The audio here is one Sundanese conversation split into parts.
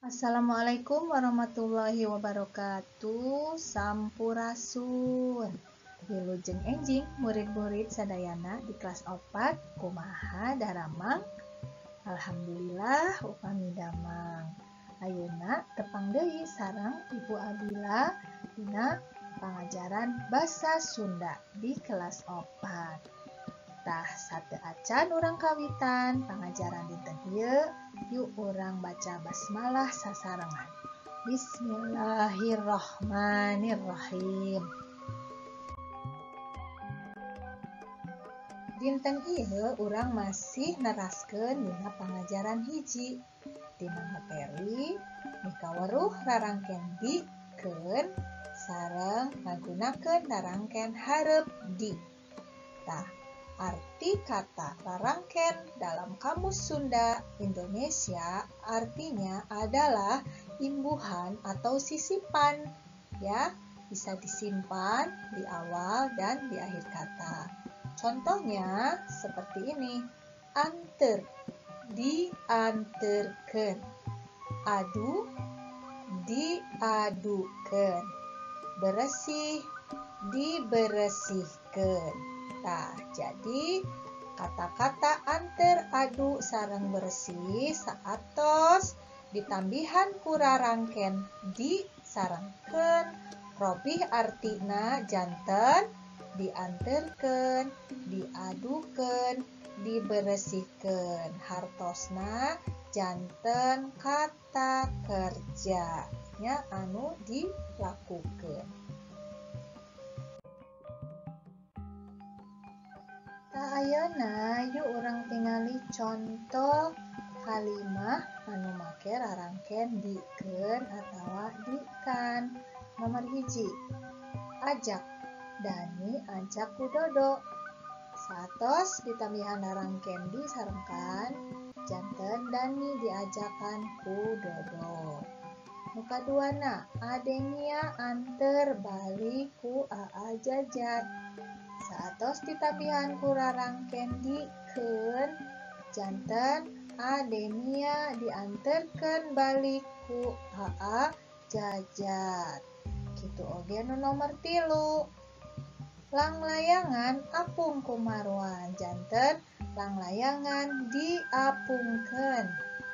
Assalamualaikum warahmatullahi wabarakatuh. Sampurasun. Wilujeng enjing murid-murid sadayana di kelas 4 kumaha daramang. Alhamdulillah upami damang. Ayeuna tepang deui sareng Ibu Abila dina pangajaran basa Sunda di kelas 4. Tah sateuacan urang kawitan pangajaran dinten ieu, yuk urang baca basmalah sasarengan. Bismillahirrahmanirrahim. Dinten ieu urang masih neraskeun dina pangajaran hiji. Dina materi mikaweruh rarangken di keun sareng ngagunakeun rarangken hareup di. Tah, arti kata rarangken dalam Kamus Sunda Indonesia artinya adalah imbuhan atau sisipan, ya, bisa disimpan di awal dan di akhir kata. Contohnya seperti ini, anter, dianterkeun, adu, diadukeun, beresih, diberesihkeun. Nah, jadi kata-kata anter, adu, sareng bersih saatos ditambihan ku rarangken di sarengkeun robih artina janten dianterkeun, diadukeun, diberesihkeun. Hartosna janten kata kerja nya anu dilakukeun. Tah ayeuna yuk urang tingali contoh kalimah anu make rarangken dikeun atawa dikan. Nomor 1, ajak. Dani ajak ku Dodo. Saatos ditambihan rarangken di sarengkan janten Dani diajakan ku Dodo. Nu kaduana, Adenia anter balik ku Aa Jajat. Saatos ditambihan ku rarangken dikeun janten Adenia dianterkeun balik ku Aa Jajat. Kitu oge nu nomor 3, langlayangan apung ku Marwan janten langlayangan diapungkeun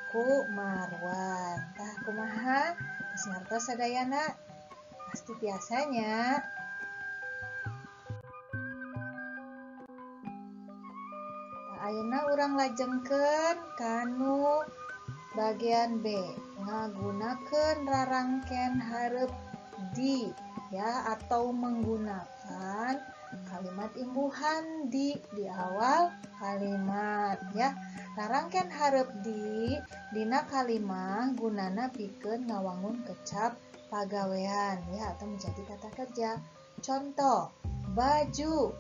ku Marwan. Tah kumaha geus ngartos sadayana? Pasti biasanya. Ayeuna urang lajengkeun kanu bagian B, ngagunakeun rarangken hareup di, ya, atau menggunakan kalimat imbuhan di awal kalimat, ya. Rarangken hareup di dina kalimah gunana pikeun ngawangun kecap pagawean, ya, atau menjadi kata kerja. Contoh, baju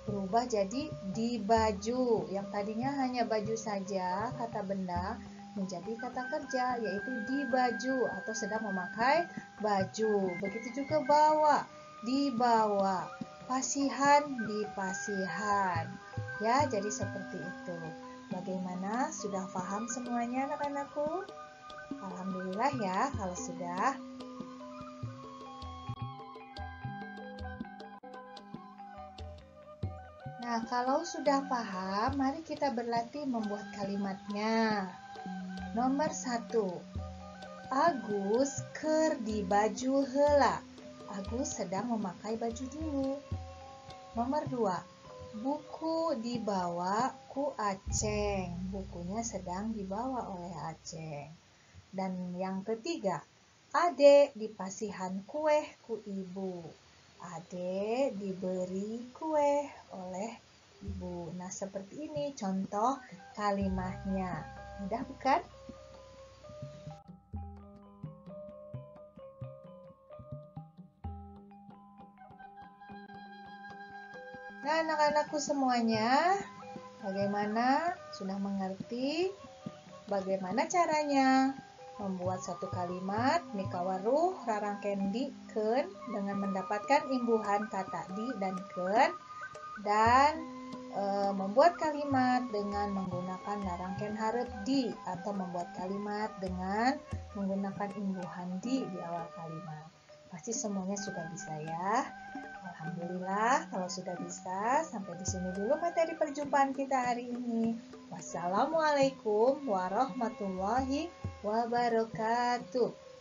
berubah jadi di baju. Yang tadinya hanya baju saja kata benda menjadi kata kerja, yaitu di baju atau sedang memakai baju. Begitu juga bawa, dibawa, pasihan, dipasihan. Ya, jadi seperti itu. Bagaimana? Sudah paham semuanya anak-anakku? Alhamdulillah ya kalau sudah. Nah, kalau sudah paham, mari kita berlatih membuat kalimatnya. Nomor 1, Agus keur di baju heula. Agus sedang memakai baju dulu. Nomor 2, buku dibawa ku Aceng. Bukunya sedang dibawa oleh Aceng. Dan yang ketiga, Ade dipasihan kueh ku ibu. Ade diberi kue oleh ibu. Nah, seperti ini contoh kalimatnya. Mudah bukan? Nah, anak-anakku semuanya, bagaimana? Sudah mengerti bagaimana caranya membuat satu kalimat mikaweruh rarangken di keun dengan mendapatkan imbuhan kata di dan keun, dan membuat kalimat dengan menggunakan larangken hareup di atau membuat kalimat dengan menggunakan imbuhan di awal kalimat. Pasti semuanya sudah bisa ya. Alhamdulillah kalau sudah bisa. Sampai di sini dulu materi perjumpaan kita hari ini. Wassalamualaikum warahmatullahi wabarakatuh.